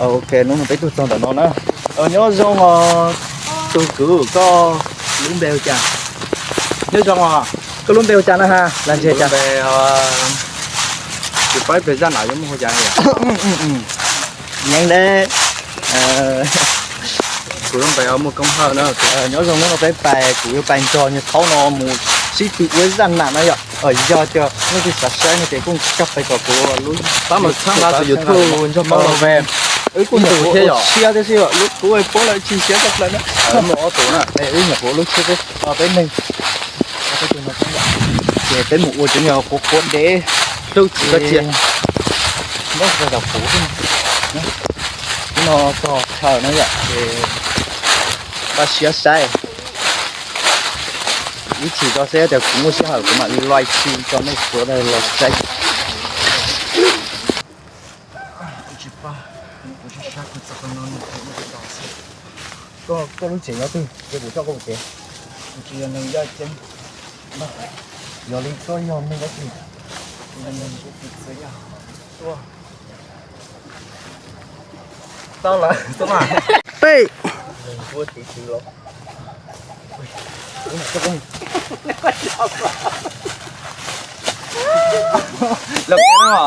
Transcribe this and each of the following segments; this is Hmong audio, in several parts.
Ok, hnub no peb tuaj txog ntawm no na. Nyob zoo os, tus kwv, koj lub npe hu cas? Nyob zoo os, koj lub npe hu cas na ha? Lag ntseg cas? Tsis paub pes zaj nam yuav muaj hu cas. Nyeeb deb. Kuv lub npe muaj koob hawj na. Nyob zoo, hnub no peb pais, kuv yuav pais nrog niag thaub no mus sib tw ua zaj nam na yom. Yog tias nej twg xav saib no ces kuj nkag pais tom kuv lub, pab mus txhawb nqa kuv YouTube nrog pab los ve. Wb kuj nyuam qhuav ua tshiab thiab xwb, lub kub paub lawm tsis siab tshaj plaws na. Wb nyuam qhuav lub tshiab peb, peb neeg. Ces peb mus ua cov nyuag quav quav dev hlub tsis tau cia. Nyob rau tom kuv no txog chaw no yom, ces npaj siab saib. Ib chim tso seb tias kuv muaj sij hawm kuv mam li live stream rau nej sawv daws los saib. Kuv tsis paub, kuv tsis saib kuv txog qhov no nws phem muaj tsis tau xwb. Koj, koj lub tsev nyob twg ces kuv coj koj mus tsev. Kuv tsis yog neeg yaj ceeb. Yog li koj yog neeg dab tsi? Kuv yog neeg txawv yam tuaj. Tau lawm, tau lawm. Peb. Neeg nquab tiv tswv los. Los no.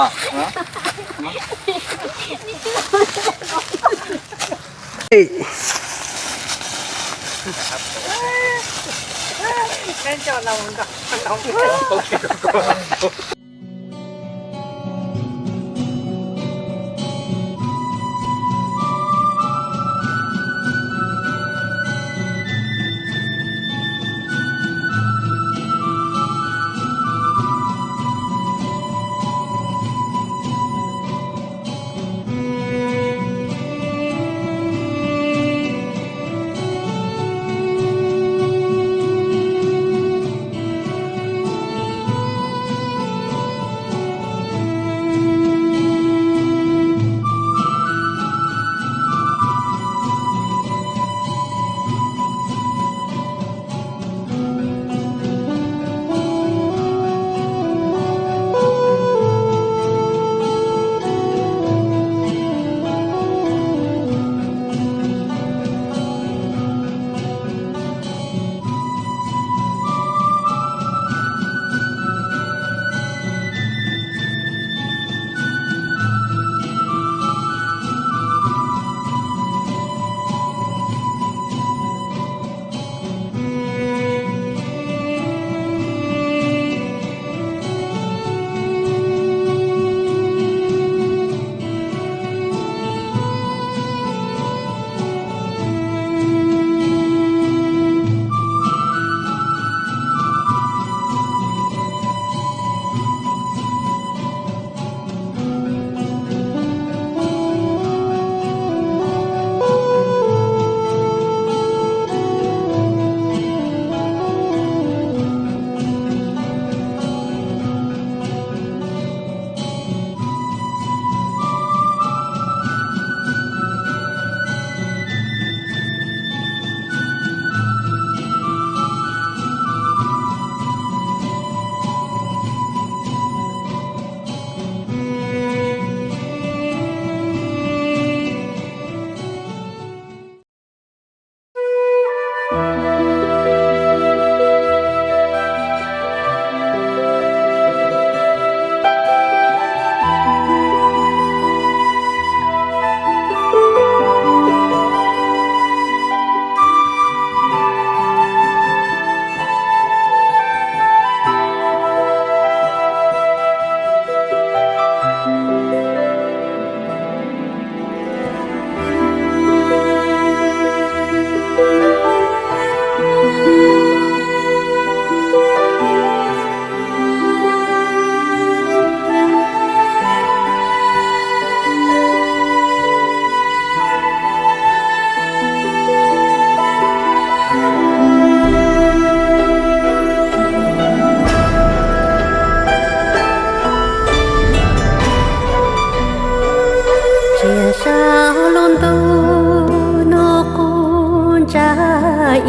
Txias saum lub ntuj no quj ntsa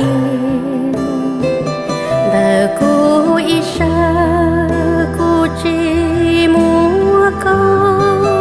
ib, ntawm kuv ib sab kuv tsis muaj koj.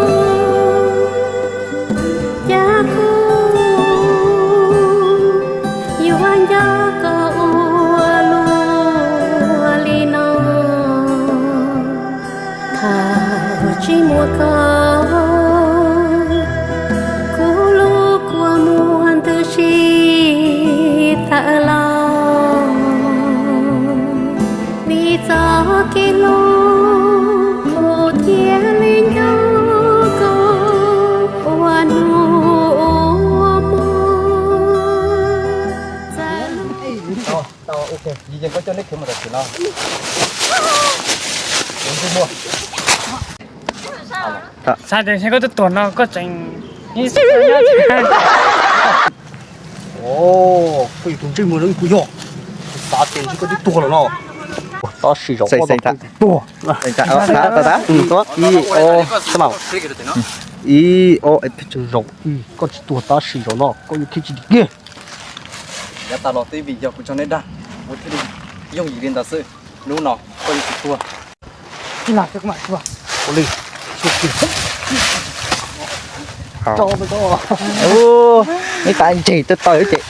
Xav tias koj twb tuag no koj tseem Koj yog tus ntsej muag zoo kuv yog, xav tias ntshe koj twb tuag lawm no. Tab sis zaum no tuag. Ib, ib, tseem zaum, koj tsis tuag tab sis zaum no koj yuav khiav tsis dim kiag. Yav tas los twb vim yog kuv tso neb dag, kuv thiaj li yooj yim li ntawd xwb. Hnub no koj yuav tsum tuag. Ua li, neb tas ntseg tawv tawv ces.